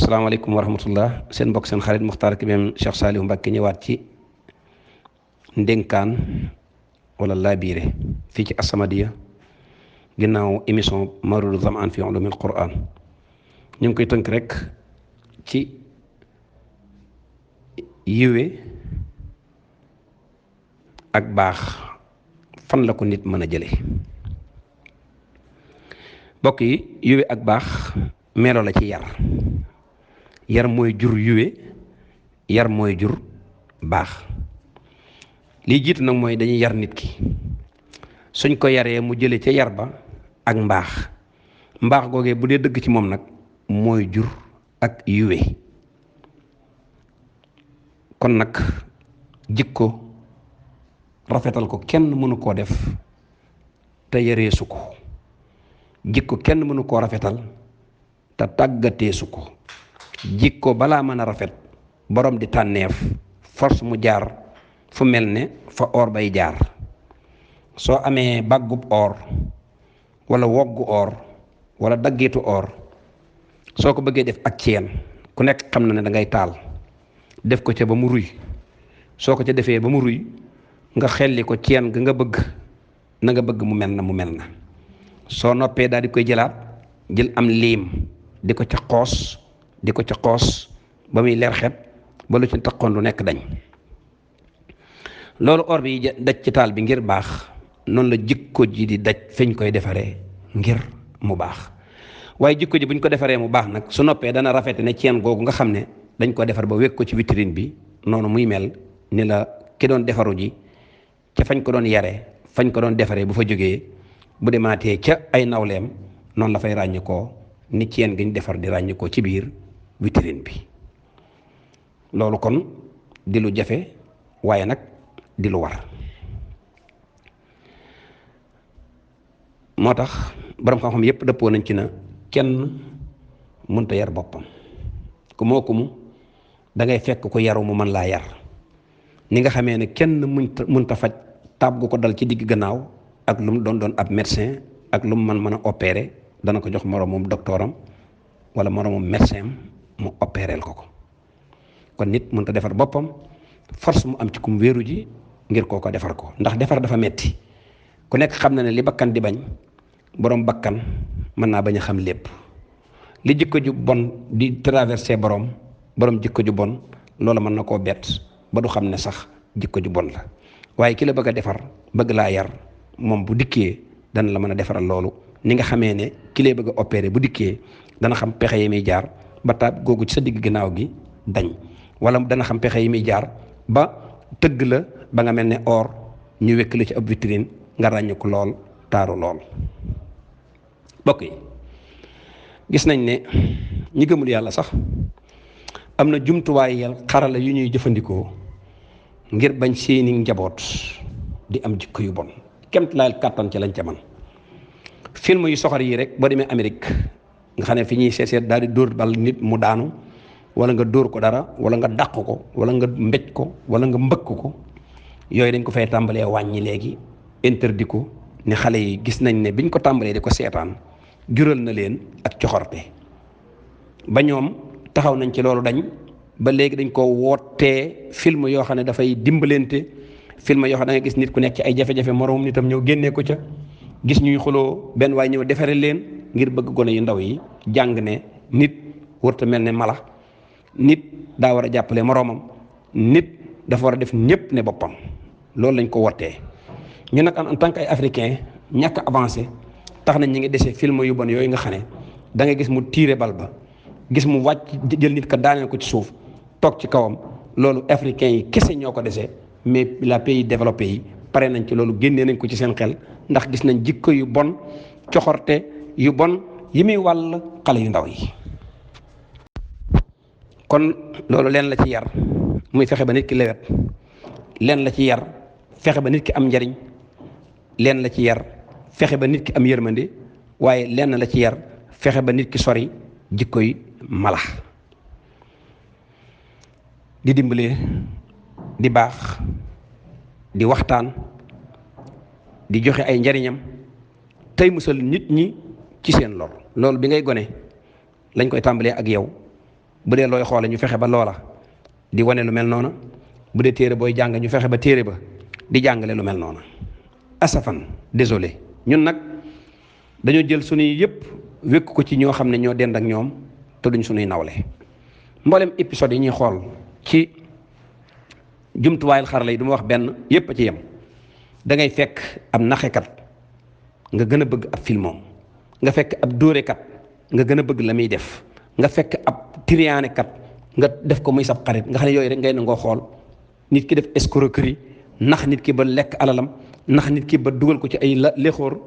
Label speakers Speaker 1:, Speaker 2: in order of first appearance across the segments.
Speaker 1: asalaamaaleykum wa rahmatullah seen mbokk seen xarit Muxtaar Kébé Cheikh Saliou Mbacké ñëwaat ci ndénkaan wala laabiire fii ci As-Samadiyya ginnaaw émission Maruru Zamaan fi ulumil Qur'an ñu ngi koy tënk rek ci yiwe ak baax fan la ko nit mën a jële mbokk yi yiwe ak baax melo la ci yar mooy jur yiwe yar mooy jur baax lii jiitu nag mooy dañuy yar nit ki suñ ko yaree mu jële ca yar ba ak mbaax googee bu dee dëgg ci moom nag mooy jur ak yiwe kon nag jikko rafetal ko kenn mënu koo def te yareesu ko jikko kenn mënu koo rafetal te tàggateesu ko jikko balaa mën a rafet borom di tànneef force mu jaar fu mel ne fa or bay jaar soo amee baggub or wala woggu or wala daggitu or soo ko bëggee def ak ceen ku nekk xam na ne da ngay taal def ko ca ba mu ruy soo ko ca defee ba mu ruy nga xelli ko ceen ga nga bëgg na nga bëgg mu mel na soo noppee daal di koy jëlaat jël am liim di ko ca xoos ba muy leer xet ba lu ci taqoon lu nekk dañ loolu or bi daj ci taal bi ngir baax noonu la jikko ji di daj feñ koy defaree ngir mu baax waaye jikko ji buñ ko defaree mu baax nag su noppee dana rafete ne ceen googu nga xam ne dañ ko defar ba wékk ko ci vitrine bi noonu muy mel ni la ki doon defaru ji ca fañ ko doon yaree fañ ko doon defaree bu fa jógee bu demaatee ca ay nawleem noonu la fay ràññikoo ni ceen gi ñu defar di ràññikoo ci biir vitrine bi loolu kon di lu jafe waaye nag di lu war moo tax borom xam-xam yépp dëppoo nañ ci na kenn mënta yar boppam ku mu da ngay fekk ko yaru mu mën laa yar ni nga xamee ne kenn mënta faj taab gu ko dal ci digg gannaaw ak lu mu doon ab médecin ak lu mu mën a opérer dana ko jox moroomum doctoram wala moroomum médecin mu opéreel ko kon nit mënta defar boppam force mu am ci kum wéeru ji ngir koo ko defar ko ndax defar dafa metti ku nekk xam na ne li bakkan di bañ borom bakkan mën naa bañ a xam lépp li jikko ju bon di traversé borom jikko ju bon loolu mën na koo bett ba du xam ne sax jikko ju bon la waaye ki la bëgg a defar bëgg laa yar moom bu dikkee dana la mën a defaral loolu ni nga xamee ne ki lay bëgg a opéré bu dikkee dana xam pexe yi muy jaar ba taab googu ci sa digg ginnaaw gi dañ wala dana xam pexe yi muy jaar ba tëgg la ba nga mel ne or ñu wekk la ci ab vitrine nga ràññu ko lool taaru lool bokk yi gis nañ ne ñi gëmul yàlla sax am na jumtuwaay xarala yu ñuy jëfandikoo ngir bañ seeni njaboot di am jikko yu bon kemt laal kàttan ci lañ ca man film yu soxor yi rek boo demee Amérique nga xam ne fi ñuy seet daal di dóor bal nit mu daanu wala nga dóor ko dara wala nga dàq ko wala nga mbéj ko wala nga mbëkk ko yooyu dañ ko fay tàmbalee wàññi léegi interdit ko ne xale yi gis nañ ne biñ ko tàmbalee di ko seetaan jural na leen ak coxorte ba ñoom taxaw nañ ci loolu dañ ba léegi dañ ko wootee film yoo xam ne dafay dimbalante film yoo xam ne da nga gis nit ku nekk ci ay jafe-jafe moroomum nitam ñëw génnee ko ca gis ñuy xuloo benn waaye ñëw defare leen ngir bëgg gone yu ndaw yi jàng ne nit warta mel ne mala nit daa war a jàppale moroomam nit dafa war a def ñëpp ne boppam loolu lañ ko wootee ñu nag en tant que ay africain ñàkk avancé tax nañ ñi ngi desee film yu bon yooyu nga xam ne da nga gis mu tiire bal ba gis mu wàcc jël nit ka daaneel ko ci suuf toog ci kawam loolu africain yi kese ñoo ko desee mais la pays développé yi pare nañ ci loolu génnee nañ ko ci seen xel ndax gis nañ jikko yu bon coxorte yu bon yi muy wàll xale yu ndaw yi kon loolu leen la ci yar muy fexe ba nit ki lewet leen la ci yar fexe ba nit ki am njariñ leen la ci yar fexe ba nit ki am yërmande waaye leen la ci yar fexe ba nit ki sori jikkoy mala di dimbalee di baax di waxtaan di joxe ay njariñam tey musal nit ñi ci seen lor loolu bi ngay gone lañ koy tàmbalee ak yow bu dee looy xoole ñu fexe ba loola di wane lu mel noona bu dee téere booy jàng ñu fexe ba téere ba di jàngale lu mel noona. asafan désolé ñun nag dañoo jël suñuy yëpp wékk ko ci ñoo xam ne ñoo dend ak ñoom te duñ suñuy nawle. mboolem épisode yi ñuy xool ci jumtuwaayal xarala yi du ma wax benn yépp a ci yem da ngay fekk ab naxekat nga gën a bëgg ab filmoom, nga fekk ab dóorekat nga gën a bëgg la muy def, nga fekk ab tiriyaanekat nga def ko muy sab xarit nga xam ne yooyu rek ngay nangoo xool. nit ki def escroquerie nax nit ki ba lekk alalam, nax nit ki ba dugal ko ci ay lexoor,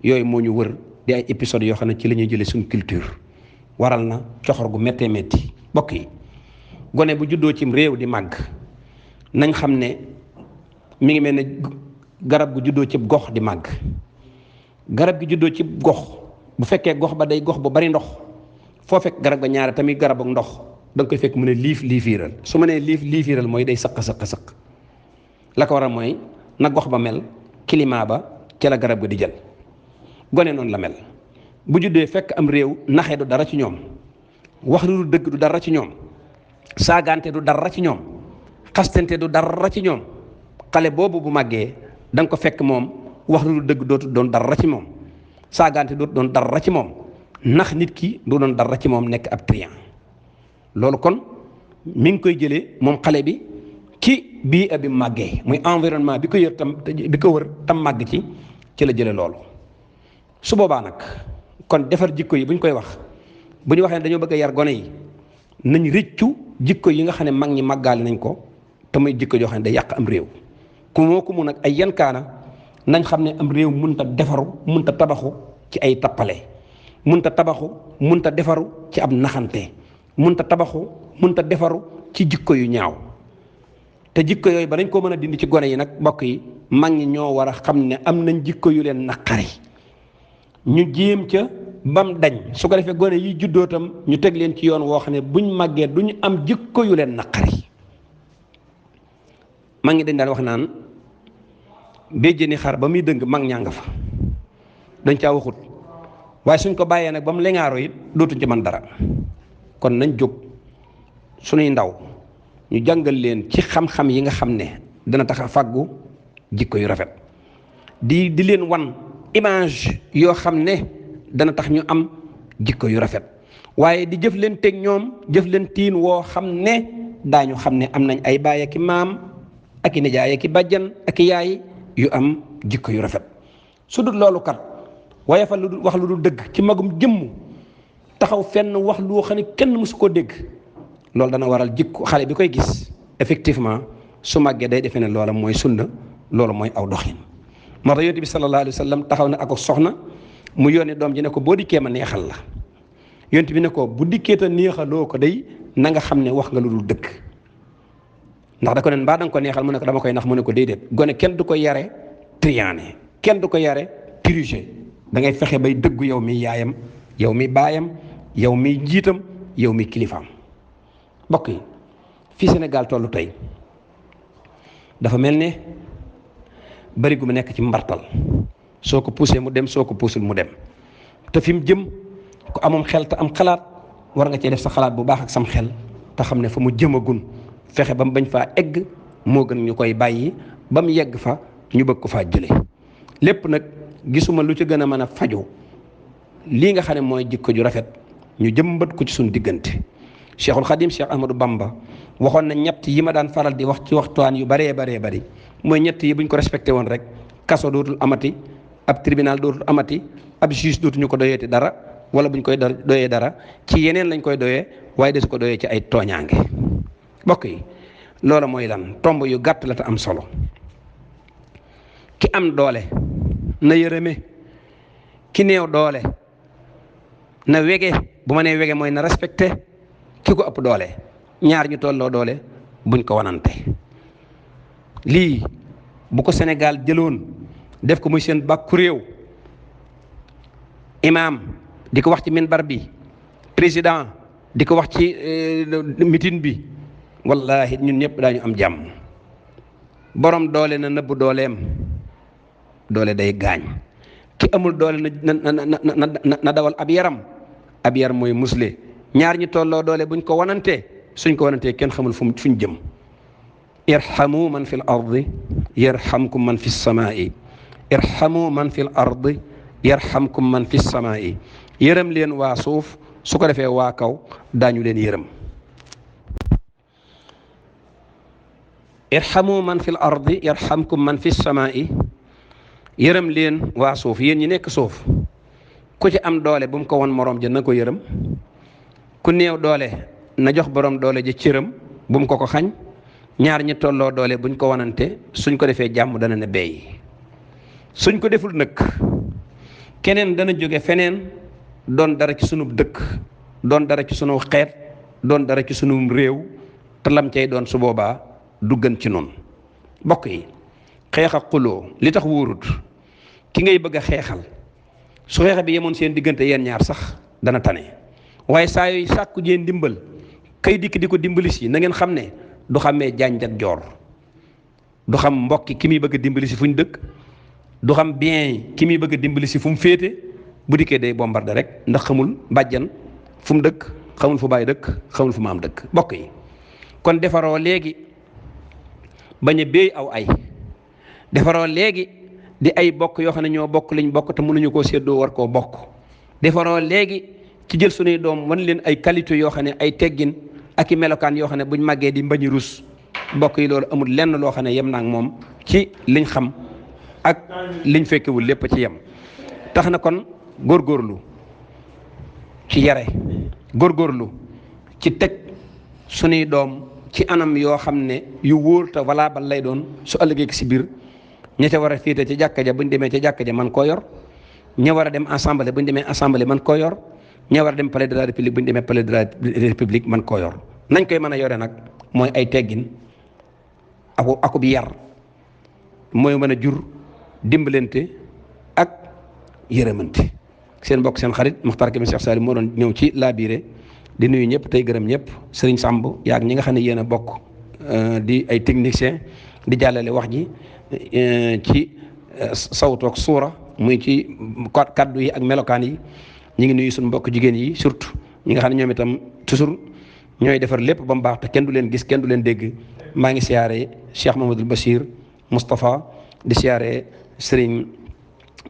Speaker 1: yooyu moo ñu wër di ay épisodes yoo xam ne ci la ñuy jëlee suñu culture. waral na coxor gu méttee métti. mbokk yi gone bu juddoo cim réew di màgg nañ xam ne mi ngi mel ne garab gu juddoo ci gox di màgg. garab gi juddoo ci gox bu fekkee gox ba day gox bu bari ndox foo fekk garab ga ñaare tamit garab ak ndox da nga koy fekk mu ne liifiiral. su ma nee liifiiral mooy day sëq la ko waral mooy na gox ba mel climat ba ca la garab ga di jël. gone noonu la mel bu juddee fekk am réew naxee du dara ci ñoom, wax lu dul dëgg du dara ci ñoom, saagante du dara ci ñoom, xastante du dara ci ñoom. xale boobu bu màggee da nga ko fekk moom wax lu dul dëgg dootu doon dara ci moom, saagante dootu doon dara ci moom, nax nit ki du doon dara ci moom, nekk ab trian. loolu kon mi ngi koy jëlee moom xale bi ci bii bi màggee muy environnement bi ko wër tam màgg ci la jëlee loolu. su boobaa nag kon defar jikko yi bu ñu koy wax bu ñu waxee ne dañoo bëgg a yar gone yi nañ rëccu jikko yi nga xam ne mag ñi màggaale nañ ko te muy jikko joo xam ne day yàq am réew. ku mu nag ay yankaana nañ xam ne am réew mënut a defaru mënut a tabaxu ci ay tappale, mënut a tabaxu mënut a defaru ci ab naxante, mënut a tabaxu mënut a defaru ci jikko yu ñaaw. te jikko yooyu ba dañ ko mën a dindi ci gone yi nag mbokk yi mag ñi ñoo war a xam ne am nañ jikko yu leen naqari ñu jéem ca bam dañ. su ko defee gone yi juddoo tam ñu teg leen ci yoon woo xam ne buñ màggee duñu am jikko yu leen naqari. mag ñi dañ daan wax naan béjjéni xar ba muy dëng mag ñaa nga fa, dañ caa waxut waaye suñ ko bàyyee nag ba mu leŋaaro it dootuñ ci man dara. kon nañ jóg suñuy ndaw ñu jàngal leen ci xam-xam yi nga xam ne dana tax a fàggu jikko yu rafet, di leen wan image yoo xam ne dana tax ñu am jikko yu rafet, waaye di jëf leen teg ñoom jëf leen tiin woo xam ne daañu xam ne am nañ ay baay ak i maam ak i nijaay ak i bàjjan ak i yaay yu am jikko yu rafet. su dul loolu kat waaye fa lu dul wax lu dul dëgg ci magum jëmm taxaw fenn wax loo xam ne kenn mësu koo dégg, loolu dana waral jikko xale bi koy gis effectivement su màggee day defee ne loola mooy sunna, loolu mooy aw doxin. moo tax yonent bi sallallahu alayhi wa sallam taxaw na ak soxna mu yónnee doom ji ne ko boo dikkee ma neexal la. yonent bi ne ko bu dikkee te neexaloo ko day na nga xam ne wax nga lu dul dëgg. ndax da ko ne mbaa da nga ko neexal mu ne ko dama koy nax mu ne ko déedéet. gone kenn du ko yare triané, kenn du ko yare triché, da ngay fexe bay dëggu yow mi yaayam, yow mi baayam, yow mi njiitam, yow mi kilifaam. mbokk yi fii Sénégal tollu tey dafa mel ne bari gu mu nekk ci mbartal, soo ko poussé mu dem, soo ko puusul mu dem. te fi mu jëm ku amum xel te am xalaat war nga cee def sa xalaat bu baax ak sam xel te xam ne fa mu jëmagun fexe ba mu bañ faa egg moo gën ñu koy bàyyi ba mu yegg fa ñu bëgg ko faa jële. lépp nag gisuma lu ci gën a mën a faju lii nga xam ne mooy jikko ju rafet ñu jëmbat ko ci suñu diggante. Cheikhul Khadim Cheikh Ahmadou Bamba waxoon na ñett yi ma daan faral di wax ci waxtaan yu baree bari mooy ñett yi buñ ko respecté woon rek kaso dootul amati, ab tribunal dootul amati, ab juge dootuñu ko doyeeti dara, wala buñ koy doyee dara ci yeneen lañ koy doyee waaye desu ko doyee ci ay tooñaange. mbokk yi loola mooy lan tomb yu gàtt la te am solo. ki am doole na yërëme, ki néew doole na wege. bu ma nee wege mooy na respecté ki ko ëpp doole. ñaar ñu tolloo doole buñ ko wanante. lii bu ko Sénégal jëloon def ko muy seen bàkku réew, imaam di ko wax ci minbar bi, président di ko wax ci meeting bi, wallahi ñun ñëpp daañu am jàmm. borom doole na nëbb dooleem, doole day gaañ. ki amul doole na dawal ab yaram mooy musle. ñaar ñi tolloo doole buñ ko wanantee suñ ko wanantee kenn xamul fuñ jëm. irhamu man fi l ardi yarhamkum man fi samaai irhamu man fi l ardi yarhamkum man fi samaai yërëm leen waa suuf su ko defee waa kaw daañu leen yërëm. irhamu man fi l ardi yarhamkum man fi samaai yërëm leen waa suuf yéen ñi nekk suuf ku ci am doole bu mu ko won moroom ja na ko yërëm ku néew doole na jox borom doole ja cëram bu mu ko xañ ñaar ñi tolloo doole buñ ko wanante suñ ko defee jàmm dana ne beey suñ ko deful nag keneen dana jóge feneen doon dara ci sunub dëkk doon dara ci sunu xeet doon dara ci sunu réew te lam cay doon su boobaa du gën ci noonu. bokk yi xeex ak xuloo li tax wóorut ki ngay bëgg a xeexal su xeex bi yemoon seen diggante yéen ñaar sax dana tane waaye saa yooyu sàkku jeen dimbal kay dikk di ko dimbali si na ngeen xam ne du xamee jaañ ak joor du xam mbokki ki muy bëgg a dimbali si fu ñu dëkk du xam bien ki muy bëgg a dimbali si fu mu féete bu dikkee day bombardé rek ndax xamul bàjjan fu mu dëkk xamul fu bàyyi dëkk xamul fu maam dëkk. bokk yi kon defaroo léegi bañ a béy aw ay defaroo léegi di ay bokk yoo xam ne ñoo bokk liñ bokk te mënuñu koo séddoo war koo bokk defaroo léegi ci jël suñuy doom wan leen ay qualité yoo xam ne ay teggin ak i melokaan yoo xam ne buñ màggee di mbañi rus bokk yi loolu amul lenn loo xam ne yem naa ak moom ci liñ xam ak liñ fekkewul lépp ci yem. tax na kon góorgóorlu ci yare góorgóorlu ci teg suñuy doom ci anam yoo xam ne yu wóor te valable lay doon su ëllëgee si biir ña ca war a féete ci jàkka ja buñ demee ca jàkka ja man koo yor ña war a dem assemblée buñ demee assemblée man koo yor ña war a dem palais de la république buñ demee palais de la république man koo yor nañ koy mën a yore nag mooy ay teggin akub yar mooy mën a jur dimbalante ak yërëmante. seen mbokk seen xarit Muxtaar Kébé Cheikh Salim moo doon ñëw ci laabiré di nuyu ñëpp tey gërëm ñëpp Serigne Samb yaag ñi nga xam ne yéen a bokk di ay technicien di jàllale wax ji ci sawtoog suura muy ci kaddu yi ak melokaan yi ñu ngi nuyu suñu mbokk jigéen yi surtout ñi nga xam ne ñoom itam toujours ñooy defar lépp ba mu baax te kenn du leen gis kenn du leen dégg. maa ngi siyaare Cheikh Mamadou Bachir Moustapha di siyaare Serigne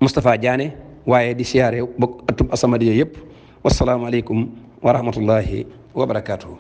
Speaker 1: Moustapha Diané waaye di siyaare bokk atub As-Samadiyya yëpp wasalaamaaleykum wa rahmatullahi wa barakaatuhu.